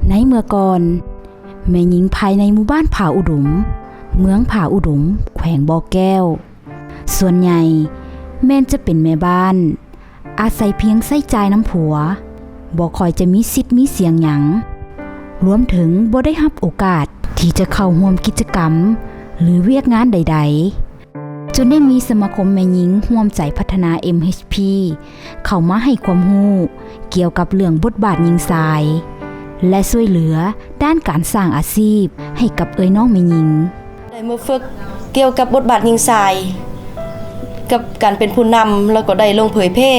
ໃນເມື່ອກ່ອນ, ແມ່ຍິງພາຍໃນໝູ່ບ້ານຜາອຸດົມ, ເມືອງຜາອຸດົມ, ແຂວງບໍ່ແກ້ວ, ສ່ວນໃຫຍ່ແມ່ນຈະເປັນແມ່ບ້ານ, ອາໄສພຽງໃຊ້ຈ່າຍນຳຜົວ, ບໍ່ຄ່ອຍຈະມີສິດມີສຽງຫຍັງ, ລວມເຖິງບໍ່ໄດ້ຮັບໂອກາດທີ່ຈະເຂົ້າຮ່ວມກິດຈະກຳ ຫຼື ວຽກງານໃດໆ. ຈົນໄດ້ມີສະມາຄົມແມ່ຍິງຮ່ວມໃຈພັດທະນາ ເອັມເອັຊພີ ເຂົ້າມາໃຫ້ຄວາມຮູ້ກ່ຽວກັບເລື່ອງບົດບາດຍິງຊາຍ ແລະ ຊ່ວຍເຫຼືອດ້ານການສ້າງອາຊີບໃຫ້ກັບເອື້ອຍນ້ອງແມ່ຍິງ. ໄດ້ມາຝຶກກ່ຽວກັບບົດບາດຍິງຊາຍ ກັບການເປັນຜູ້ນຳ ແລ້ວກໍໄດ້ລົງເຜີຍແຜ່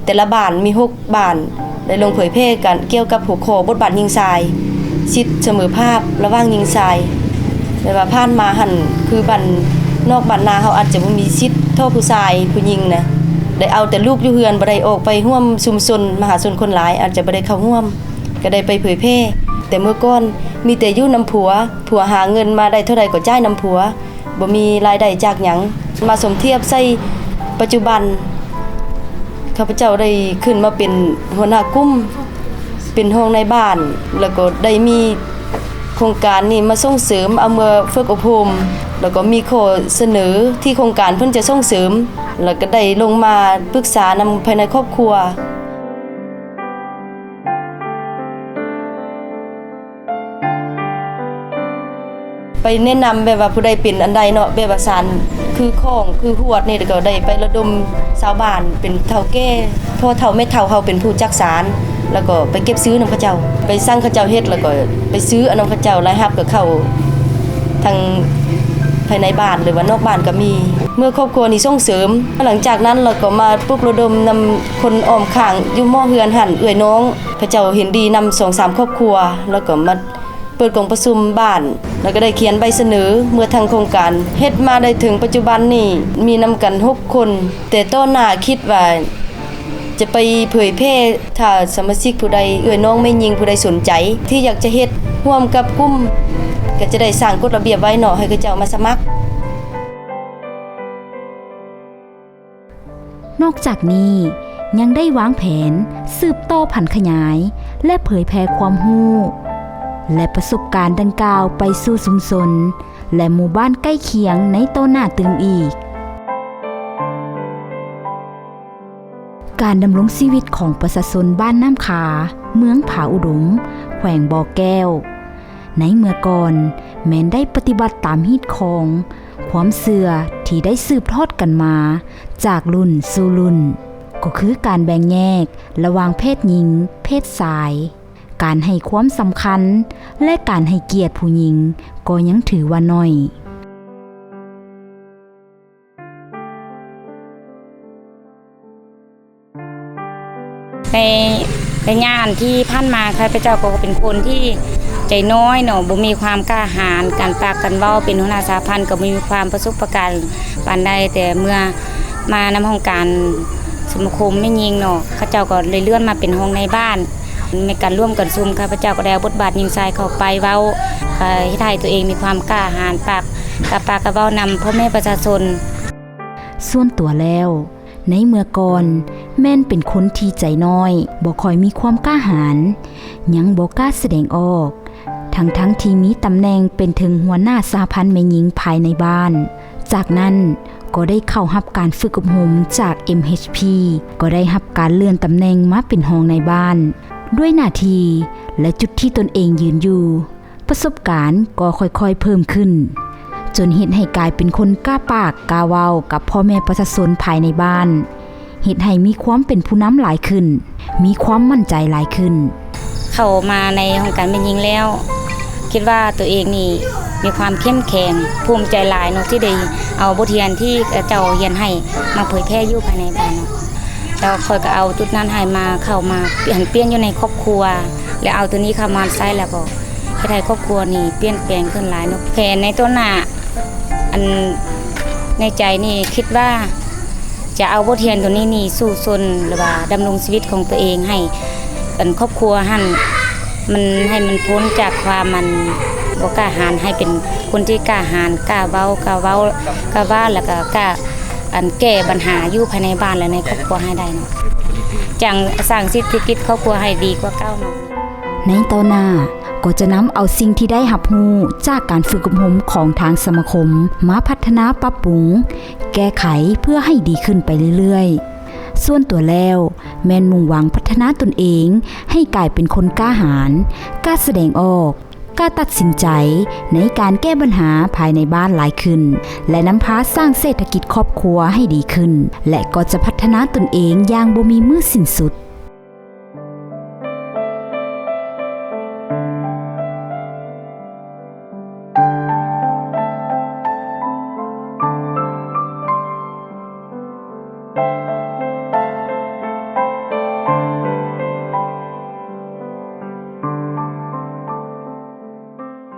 ແຕ່ລະບ້ານມີຫົກບ້ານ ໄດ້ລົງເຜີຍແຜ່ການກ່ຽວກັບຫົວຂໍ້ບົດບາດຍິງຊາຍ ສິດສະເໝີພາບລະຫວ່າງຍິງຊາຍ. ແບບວ່າຜ່ານມາຫັ້ນ ຄືບ້ານນອກບ້ານນາເຮົາອາດຈະບໍ່ມີສິດເທົ່າຜູ້ຊາຍຜູ້ຍິງນະ ໄດ້ເອົາແຕ່ລູກຢູ່ເຮືອນ ບໍ່ໄດ້ອອກໄປຮ່ວມຊຸມຊົນມະຫາຊົນຄົນຫຼາຍ ອາດຈະບໍ່ໄດ້ເຂົ້າຮ່ວມ ກໍໄດ້ໄປເຜີຍແຜ່. ແຕ່ເມື່ອກ່ອນມີແຕ່ຢູ່ນຳຜົວ ຜົວຫາເງິນມາໄດ້ເທົ່າໃດກໍຈ່າຍນຳຜົວ ບໍ່ມີລາຍໄດ້ຈາກຫຍັງ. ມາສົມທຽບໃສ່ປັດຈຸບັນ ຂ້າພະເຈົ້າໄດ້ຂຶ້ນມາເປັນຫົວໜ້າກຸ່ມ ເປັນຮອງນາຍບ້ານ ແລ້ວກໍໄດ້ມີໂຄງການນີ້ມາສົ່ງເສີມ ເອົາເມືອຝຶກອົບຮົມ ແລ້ວກໍມີຂໍ້ສະເໜີທີ່ໂຄງການເພິ່ນຈະສົ່ງເສີມ ແລ້ວກໍໄດ້ລົງມາປຶກສານຳພາຍໃນຄອບຄົວ. ໄປແນະນຳແບບວ່າຜູ້ໃດເປັນອັນໃດເນາະ ແບບວ່າສານຄືຂອງຄືຫວດນີ້ ແລ້ວກໍໄດ້ໄປລະດົມຊາວບ້ານເປັນເຖົ້າແກ່ ພໍ່ເຖົ້າແມ່ເຖົ້າເຮົາເປັນຜູ້ຈັກສານ ແລ້ວກໍໄປເກັບຊື້ນຳເຂົາເຈົ້າ ໄປສັ່ງເຂົາເຈົ້າເຮັດ ແລ້ວກໍໄປຊື້ເອົານຳເຂົາເຈົ້າ ລາຍຮັບກໍເຂົ້າທັງພາຍໃນບ້ານ ຫຼືວ່ານອກບ້ານກໍມີ. ເມື່ອຄອບຄົວນີ້ສົ່ງເສີມ ຫຼັງຈາກນັ້ນແລ້ວກໍມາປຸກລະດົມນຳຄົນອ້ອມຂ້າງຢູ່ໝໍ້ເຮືອນຫັ້ນ ເອື້ອຍນ້ອງ ເຂົາເຈົ້າເຫັນດີນຳສອງສາມຄອບຄົວ ແລ້ວກໍມາ ເປີດກອງປະຊຸມບ້ານ ແລ້ວກໍໄດ້ຂຽນໃບສະເໜີເມືອທາງໂຄງການ. ເຮັດມາໄດ້ເຖິງປັດຈຸບັນນີ້ ມີນຳກັນຫົກຄົນ ແຕ່ຕໍ່ໜ້າຄິດວ່າຈະໄປເຜີຍແຜ່ ຖ້າສະມາຊິກຜູ້ໃດ ເອື້ອຍນ້ອງແມ່ຍິງຜູ້ໃດສົນໃຈທີ່ຢາກຈະເຮັດຮ່ວມກັບກຸ່ມ ກໍຈະໄດ້ສ້າງກົດລະບຽບໄວ້ເນາະ ໃຫ້ເຂົາເຈົ້າມາສະໝັກ. ນອກຈາກນີ້ ຍັງໄດ້ວາງແຜນສືບຕໍ່ຜັນຂະຫຍາຍ ແລະ ເຜີຍແຜ່ຄວາມຮູ້ ແລະ ປະສົບການດັ່ງກ່າວໄປສູ່ຊຸມຊົນ ແລະ ໝູ່ບ້ານໃກ້ຄຽງໃນຕໍ່ໜ້າຕື່ມອີກ. ການດຳລົງຊີວິດຂອງປະຊາຊົນບ້ານນ້ຳຄາ ເມືອງຜາອຸດົມ ແຂວງບໍ່ແກ້ວ ໃນເມື່ອກ່ອນແມ່ນໄດ້ປະຕິບັດຕາມຮີດຄອງ ຄວາມເຊື່ອທີ່ໄດ້ສືບທອດກັນມາຈາກລຸ້ນສູ່ລຸ້ນ ກໍຄືການແບ່ງແຍກລະຫວ່າງເພດຍິງ, ເພດຊາຍ, ການໃຫ້ຄວາມສຳຄັນ ແລະ ການໃຫ້ກຽດຜູ້ຍິງກໍຍັງຖືວ່າໜ້ອຍ. ໃນໄລຍະອັນທີ່ຜ່ານມາ ຂ້າພະເຈົ້າກໍເປັນຄົນທີ່ໃຈນ້ອຍເນາະ ບໍ່ມີຄວາມກ້າຫານ ການປາກການເວົ້າ ເປັນຫົວໜ້າສະຫະພັນກໍບໍ່ມີຄວາມປະສົບປະການປານໃດ ແຕ່ເມື່ອມານຳຫ້ອງການສະມາຄົມແມ່ຍິງເນາະ ເຂົາເຈົ້າກໍໄດ້ເລື່ອນມາເປັນຮອງນາຍບ້ານ ໃນການຮ່ວມການຊຸມ ຂ້າພະເຈົ້າກໍໄດ້ເອົາບົດບາດຍິງຊາຍເຂົ້າໄປເວົ້າ ກໍເຮັດໃຫ້ຕົວເອງມີຄວາມກ້າຫານ ປາກ ກ້າປາກກ້າເວົ້ານຳພໍ່ແມ່ປະຊາຊົນ. ສ່ວນຕົວແລ້ວ ໃນເມື່ອກ່ອນແມ່ນເປັນຄົນທີ່ໃຈນ້ອຍ ບໍ່ຄ່ອຍມີຄວາມກ້າຫານ ຍັງບໍ່ກ້າສະແດງອອກ ທັງໆທີ່ມີຕຳແໜ່ງເປັນເຖິງຫົວໜ້າສະຫະພັນແມ່ຍິງພາຍໃນບ້ານ. ຈາກນັ້ນກໍໄດ້ເຂົ້າຮັບການຝຶກອົບຮົມຈາກ ເອັມເອັຊພີ ກໍໄດ້ຮັບການເລື່ອນຕຳແໜ່ງມາເປັນຮອງນາຍບ້ານ ດ້ວຍໜ້າທີ່ ແລະ ຈຸດທີ່ຕົນເອງຢືນຢູ່ ປະສົບການກໍຄ່ອຍໆເພີ່ມຂຶ້ນ ຈົນເຮັດໃຫ້ກາຍເປັນຄົນກ້າປາກກ້າເວົ້າກັບພໍ່ແມ່ປະຊາຊົນພາຍໃນບ້ານ ເຮັດໃຫ້ມີຄວາມເປັນຜູ້ນຳຫຼາຍຂຶ້ນ, ມີຄວາມໝັ້ນໃຈຫຼາຍຂຶ້ນ. ເຂົ້າມາໃນຫ້ອງການແມ່ຍິງແລ້ວ ຄິດວ່າຕົວເອງນີ້ມີຄວາມເຂັ້ມແຂງ, ພູມໃຈຫຼາຍເນາະ ທີ່ໄດ້ເອົາບົດຮຽນທີ່ເຈົ້າຮຽນໃຫ້ມາເຜີຍແຜ່ຢູ່ພາຍໃນບ້ານເນາະ. ແລ້ວຂ້ອຍກໍເອົາຈຸດນັ້ນໃຫ້ມາ ເຂົ້າມາ ຫັນປ່ຽນຢູ່ໃນຄອບຄົວ ແລ້ວເອົາຕົວນີ້ເຂົ້າມາໃຊ້ ແລ້ວກໍເຮັດໃຫ້ຄອບຄົວນີ້ປ່ຽນແປງຂຶ້ນຫຼາຍເນາະ. ແຜນໃນຕໍ່ໜ້າ ອັນ ໃນໃຈນີ້ຄິດວ່າຈະເອົາບົດຮຽນຕົວນີ້ນີ້ສູ້ຊົນ ຫຼືວ່າດຳລົງຊີວິດຂອງຕົວເອງໃຫ້ ອັນ ຄອບຄົວຫັ້ນ ມັນ ໃຫ້ມັນພົ້ນຈາກຄວາມ ອັນ ບໍ່ກ້າຫານ ໃຫ້ເປັນຄົນທີ່ກ້າຫານ ກ້າເວົ້າ ກ້າເວົ້າ ກ້າວ່າ ແລ້ວກໍກ້າ ອັນ ແກ້ບັນຫາຢູ່ພາຍໃນບ້ານ ແລະ ໃນຄອບຄົວໃຫ້ໄດ້ເນາະ. ຈັ່ງສ້າງເສດຖະກິດຄອບຄົວໃຫ້ດີກວ່າເກົ່າເນາະ. ໃນຕໍ່ໜ້າກໍຈະນຳເອົາສິ່ງທີ່ໄດ້ຮັບຮູ້ຈາກການຝຶກອົບຮົມຂອງທາງສະມາຄົມ ມາພັດທະນາປັບປຸງ ແກ້ໄຂເພື່ອໃຫ້ດີຂຶ້ນໄປເລື້ອຍໆ. ສ່ວນຕົວແລ້ວ ແມ່ນມຸ່ງຫວັງພັດທະນາຕົນເອງໃຫ້ກາຍເປັນຄົນກ້າຫານ, ກ້າສະແດງອອກ, ກ້າຕັດສິນໃຈໃນການແກ້ບັນຫາພາຍໃນບ້ານຫຼາຍຂຶ້ນ ແລະ ນຳພາສ້າງເສດຖະກິດຄອບຄົວໃຫ້ດີຂຶ້ນ ແລະ ກໍຈະພັດທະນາຕົນເອງຢ່າງບໍ່ມີມື້ສິ້ນສຸດ.